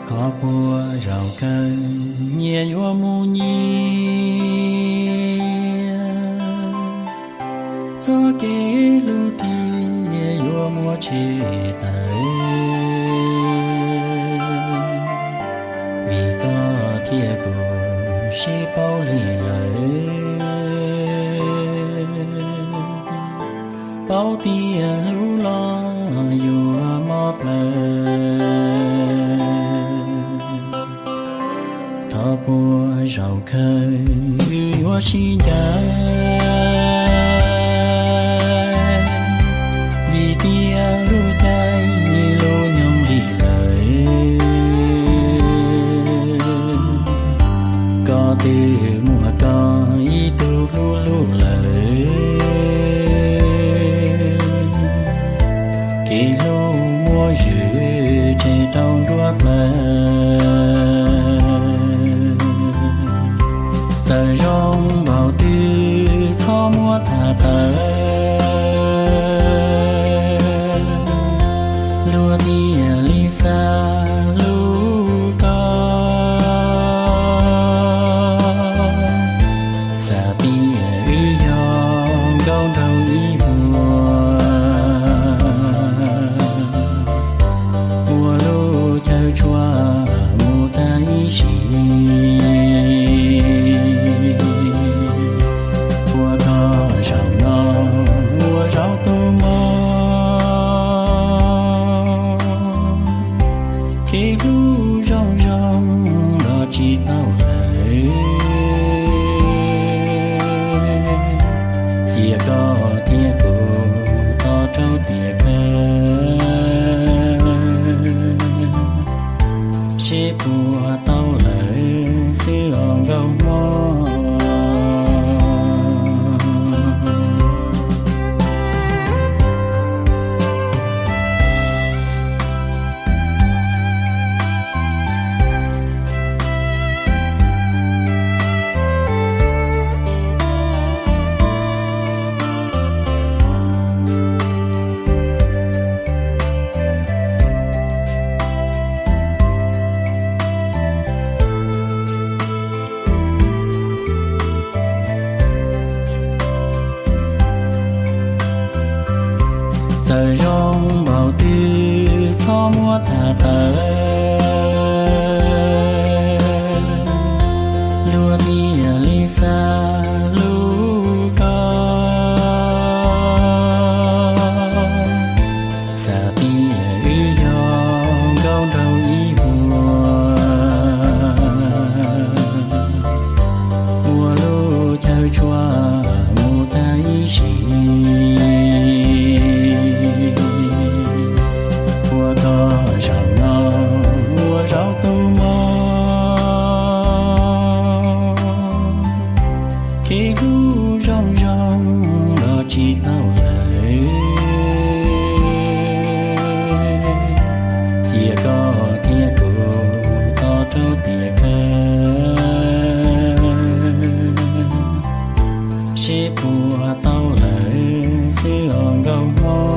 Thov puag zaum kawg nyias yuav mus nyias, txoj kev hlub thiaj yuav muab tshem tawm. Vim koj thiab kuv sib paub li lawm, paub tias hlub los yuav mob plawv. Thov puag zaum kawg wb yuav sib ncaim, vim tias lub caij lub nyoog li lawm, koj twb muaj koj ib tug hlub hlub lawm. Kev hlub muab zwm tseg rau nruab plawv, txawm zoo npaum twg txhob muab tham tawm. Luag thiaj li xav hlub koj, xav tias wb yog nkauj nraug ib vuag, ua lub chaw tshua mus tag ib sim. Ua koj zaum no ua zaum tu mog, kev hlub zoo zoo los tsis tau lawm, cia koj thiab kuv tos rau tiam kawg, seb puas tau lawm xwb os nkauj hmoob. Txawm zoo npaum twg txhob muab tham tawm, luag thiaj li xav hlub koj. Xav tias wb yog nkauj nraug ib vuag, ua lub chaw tshua mus tag ib sim. Ua koj zaum no ua zaum tu mog, kev hlub zoo zoo los tsis tau lawm, cia koj thiab kuv tos rau tiam kawg, seb puas tau lawm xwb os nkauj hmoob.